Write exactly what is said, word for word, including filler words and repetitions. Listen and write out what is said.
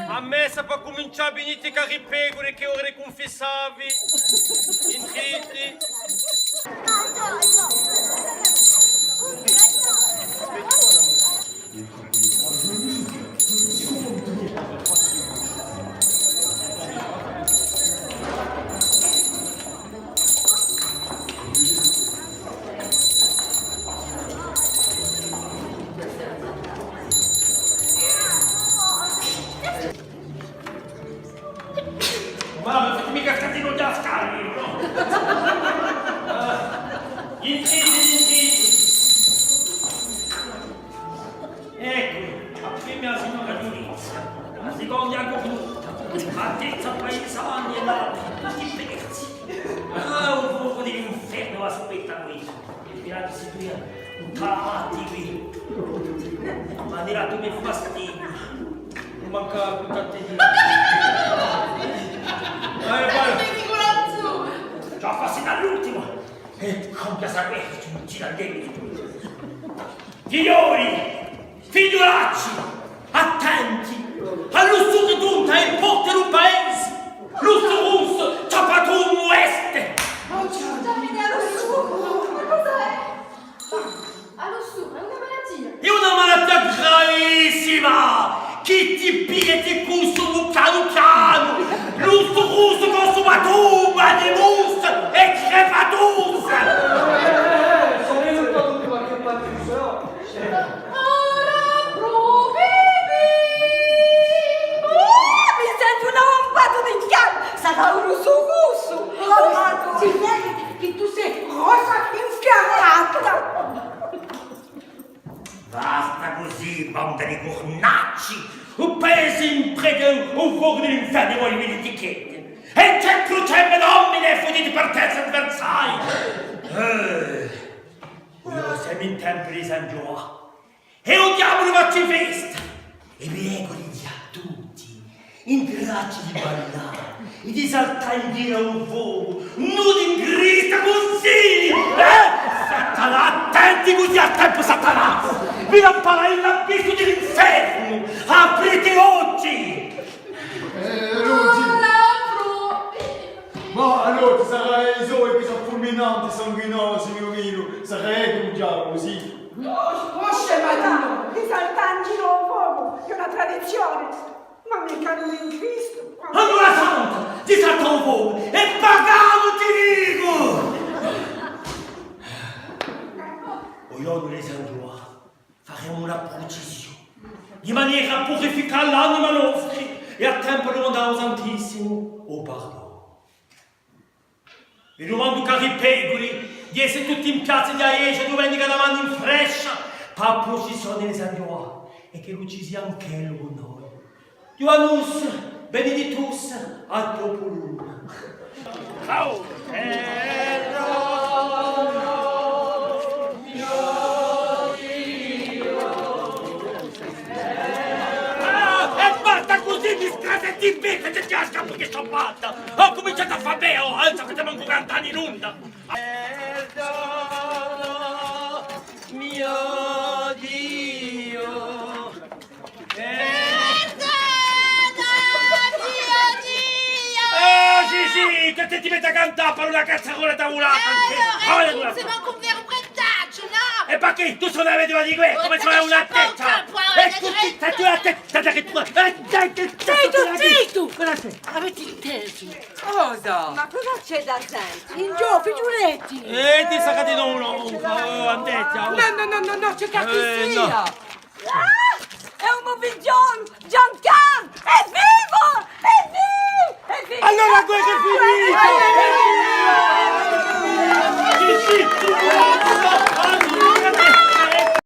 A messa pò cumincià, viniti, cari pecuri, chì hè ora di cunfissà vi. Intriti. Ma ùn fate micca cascà di u cascà, nò? Ah, intriti, intriti. Eccu, a prima a signora Dionisia, a siconda a Cornuta, a terza paisani è l'altri, tutti persi. Ah, u focu di l'infernu aspetta quì. È Pilato si tira tutta la matti quì. Ma dirà tu mi fastidio. Ùn manca più tante di... Eh, vai. Già, fassi dall'ultimo. È compia sapere che ci gira dentro. Figlioli, figliulacci, attenti à l'ussu chì tunta è porta in u paese, l'ussu russu, ciappatumu este! Oh, scusami, l'ussu, ma cosa hè? Ah, l'ussu, hè una malatia. Hè una malatia gravissima, chì ti piglia è ti cunsuma pianu pianu, l'ussu russu cunsumatumu, animus è crepatus! Eh, sono io il padrone, ma che padrone sono? Ora provevi! Oh, mi sentu un avvocatu di Ghjana! Sarà un russu russu! Oh, ma ti vedi chì tù sì rossa infiammata! Basta cusì, banda di curnacci! U paese in preda à u focu di l'infernu, voi vi l'etichette! Ecce crucem Domine, fuggite per terra, avversari! Eh! Ora semu in tempu di San Ghjuvà. È u diavulu face festa! È vi pregu di dì à tutti, in grazia di ballà, è di saltà in ghjiru à u focu, nudi in Cristu, cusì! Eh? Satanà, attenti cusì à tempu, Satanà! Vi lamparai in l'abissu di l'infernu! Aprite i ochji! Eh, Luigi! Ma allora, sarà i soi chì sò fulminanti, sanguinosi, mio figliu, sarà u diavulu, sì. Oh, oh, scema tù! Di saltà in ghjiru à u focu, hè una tradizione. Ma micca nudi in Cristu, quandu... Allora santa, di saltà à u focu, è paganu, ti dicu! U ghjornu di San Ghjuvà, faremu una prucessione, di manera à purificà l'anima nostra, è à tempu dumandà à u Santissimu u pardonu. Vi dumandu, cari pecuri, d'esse tutti in piazza di a ghjesgia dumenica davanti in Frescia, pà a prucessione di San Ghjuvà, è ch'ellu ci sia anch'ellu cù noi. Ioannus benedictus ad populum. Ah, è basta cusì, mi strasete in bocca, ti casca perchè sò fatta. Ho cuminciatu à fà bè, oh, anzi, avete mancu cantatu in onda. Perdono, mio Dio. Perdona, mio Dio! Eh, sì, sì, chì ti metti à cantà per una cazzarola tavolata? Eh, allora, eh, sì, ma cun veru pretacciu, nò? È perchè? Tù sò una vedova di guerra, cum'è sò una testa! È tù, tù, tù, una testa, dai, chì tù, eh, dai, chì... Zittu, zittu! Cosa c'hè? Avete intesu? Cosa? Ma cosa c'hè da sente? In ghjò, figliuletti! Eh, ti sa chì di nò, nò, oh, andate, oh. Nò, nò, nò, nò, nò, chì cazzu sia? Ah! Hè un muvighjolu! Giancarlu! Hè vivu! Hè vivu! Hè vivu! Allora, guerra è finita! Sì, sì, sì.